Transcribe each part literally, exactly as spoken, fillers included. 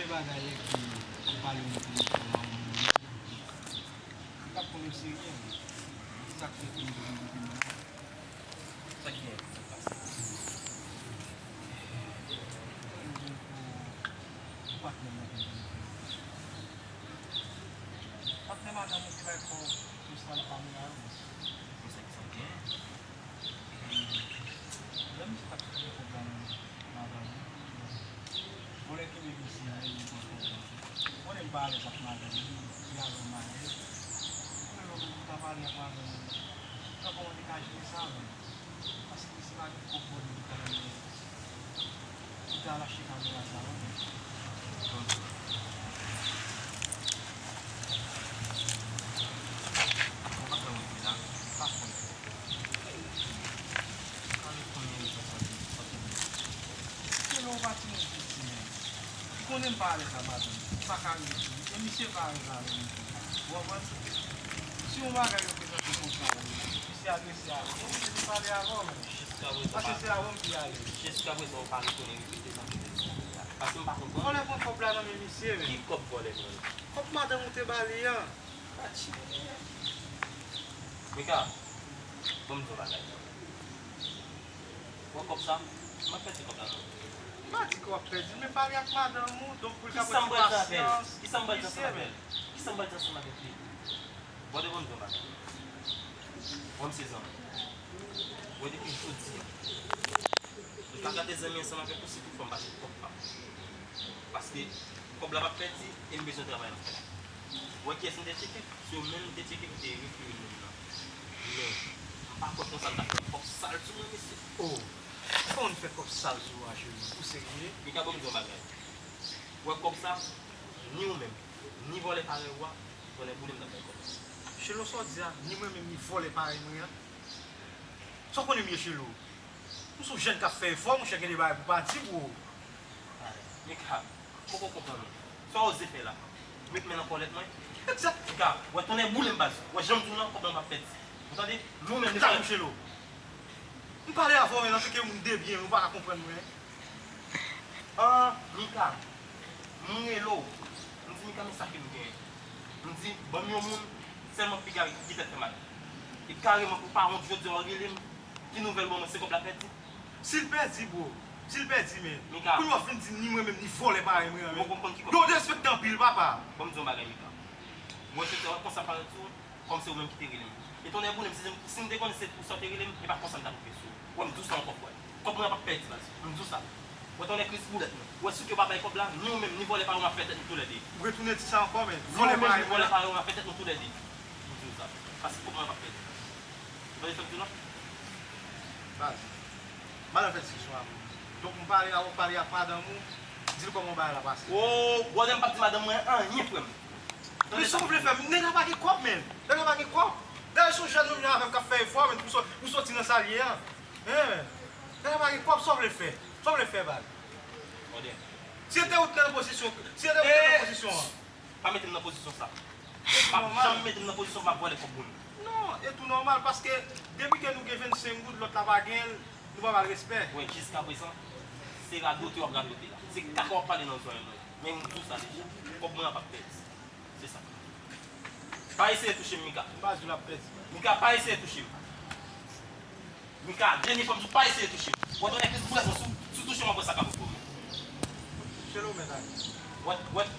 Bagay ki pale yon telefòn la, yon moun, li t ap konn yo serye, men. Se sa k fè ke m vin depi m la. Sa k gen? Sa k pase? Mwen vin pou patnè m nan vin vin. Patnè madanm ou ki bay kò Kristal Pamela yo, men. Konsa ki sa gen? Lè misye t ap fè pwoblèm madanm li, vòlè kenbe misye a, li pran kòb la. Ou konnen m pa alèz ak madanm li, li avè m alèz. Ou konnen lè w ta pale ak madanm ou, ou pa konnen ou te ka jere sa, men. Paske misye pa gen kòb bò li pou ta al, pou ta al achte kamera sa yo, men. Ou pa fè wout la, pa fè wout. Pale konnen sa, sa, sa, sa. Ke lè w pa timoun piti, men. Ou konnen m pa alèz ak madanm, m pa ka rete. E misye pa alèz avè m non plis. Ou konprann? Si yon bagay yo prezante konsa, misye adrese avè w, ou oblije pale avè w, men. Paske se avè w m pi alèz. Jiskaprezan, ou pa retounen repete sa ke misye di a. Paske m pa konprann. Vòlè pran kòb la nan men misye, men. Ki kòb vòlè pran? Kòb madanm ou te ba li an. Mika, ban m di w yon bagay. Ou wè kòb sa? M ap pèdi kòb la, non. M pa di ke w ap pèdi l, men pale ak madanm ou, donk pou l ka pote pasyans. Kisa m pral di ansanm avè l? Kisa m pral di ansanm avè l? Kisa m pral di ansanm avèk li? Bon, de bon, bon bagay. Bon, m se zanmi. Bon, depi jodi a, m pa ka te zanmi ansanm avèk ou si toutfwa m pa jwenn kòb pa m. Paske kòb la p ap pèdi e m bezwen travay anpil. Ou wè kiyès m te tcheke? Se ou menm m te tcheke ki te refere moun nan. Men, m pa kwè konsa l t ap fè kòb sal sou mwen, mesye. Oh, kòman w fè kòb sal sou ou a, cheri? Ou serye? Mika, ban m di w yon bagay. Ou wè kòb sa, ni ou menm, ni vòlè parèy ou a, konnen boule m t ap bay kòb la. Chelo, sa w di a, ni mwen menm, ni vòlè parèy mwen an. Sa w konnen m ye, Chelo? M se yon jèn k ap fè efò, monchè, gen de bagay pou pa di, bro. Mika, m poko konprann ou. Sa w oze fè la? Met men nan kòlèt mwen? Egzak. Mika, wè tonnè boule m, baz. Wè jan m di w lan, kòb lan p ap pèdi. Ou tande? Nou menm, nou... Chelo. M pale avè w, men antanke moun de byen, ou pa ka konprann mwen. Ah, Mika, m rele w. M di, Mika, men sa ke m genyen. M di, ban m yon moun, sèlman piga ki tèt fè mal. E kareman pou pa wont, jodi a w rele m, ki nouvèl ban mwen, se kòb la pèdi? Si l pèdi, bro, si l pèdi, men. Mika. Kounye a w ap vin di m ni mwen menm, ni vòlè parèy mwen an, men. Ou konprann ki kòb? Yo derespekte anpil, papa. Ban m di w yon bagay, Mika. Mwen, se te konsa parèt sou ou. Kòm se ou menm ki te rele m. E tonnè boule m, si, si m te konnen se pou sa w te rele m, e pa konsa m t ap rive sou ou. Wè, m di w sa ankò, frè. Kòb mwen an p ap pèdi, baz. M di w sa. Wè tonnè Kris boulèt mwen. Wè si w pa bay kòb la, ni ou menm, ni vòlè parèy w, m ap fè tèt nou toulède. Ou retounen di sa ankò, men. Ni ou menm, ni vòlè parèy w, m ap fè tèt nou toulède. M di w sa. Paske kòb mwen an p ap pèdi. Ou tande sa m di w lan? Baz. Madanm fè diskisyon avè w. Donk, m pale avè w, pale ak madanm ou, di l kòman bagay la pase. Oh, brother, m p ap di madanm mwen anyen, frè m. Men sa w vle fè? Nèg la pa gen kòb, men. Nèg la pa gen kòb. Dayè, se yon jèn nonm li avè m k ap fè efò, men, pou sò-, pou sòti nan sa l ye a. Hein, men. Nèg la pa gen kòb, sa w vle fè? Sa w vle fè, baz? Brother. Si se te ou t nan pozisyon, si se te ou t nan pozisyon an. Pa mete m nan pozisyon sa. Pa janm mete m nan pozisyon pou m ap vòlè kòb moun. Non, e tou nòmal, paske depi ke nou gen vennsenk goud, lòt la pa gen l, nou pa ba l respè. Wè, jiskaprezan, se radote w ap radote la. Se kaka w ap pale nan zòrèy mwen. Men m di w sa deja. Kòb mwen an p ap pèdi. Se sa. Pa eseye touche m, Mika. M pa di w l ap pèdi. Mika, pa eseye touche m. Mika, dènye fwa m di w pa eseye touche m. Wè tonnè Kris boulèt mwen, si w, si w touche m, m ap wè sa k ap rive w. Chelo, mèt ale. Wè, wè, m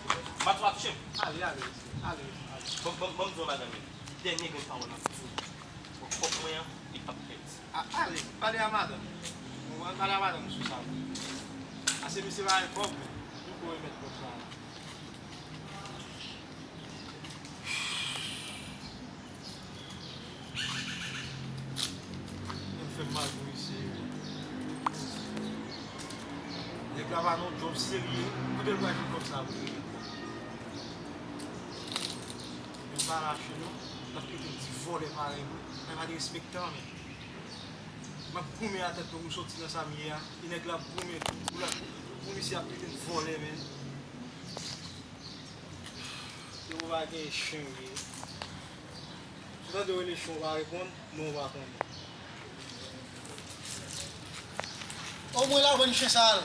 pa di w pa touche m. Ale, ale, ale, ale. Ban, ban, ban m di w yon bagay, men. Dènye grenn pawòl m ap di w. Wè kòb mwen an, li p ap pèdi. A, ale, pale a madanm. Ou konprann? Pale a madanm sou sa. Ase misye pa gen kòb, men. Li poko remèt kòb sa a. Nèg fè m mal pou misye wi. Nèg la pa nan djòb serye. Kote l pral jwenn kòb sa pou l remèt mwen? Men m pa lache non. L ap kite m ti vòlè parèy mwen. Nèg pa derespektan, men. M ap goumen a tèt mwen pou m soti nan sa m ye a. E nèg la ap goumen pou l ap, pou misye ap kite m vòlè, men. Yo pa gen chen wi. Ou tande yo rele chen, ou pa reponn, non, ou pa konnen. Omwen la, w jwenn chen sal.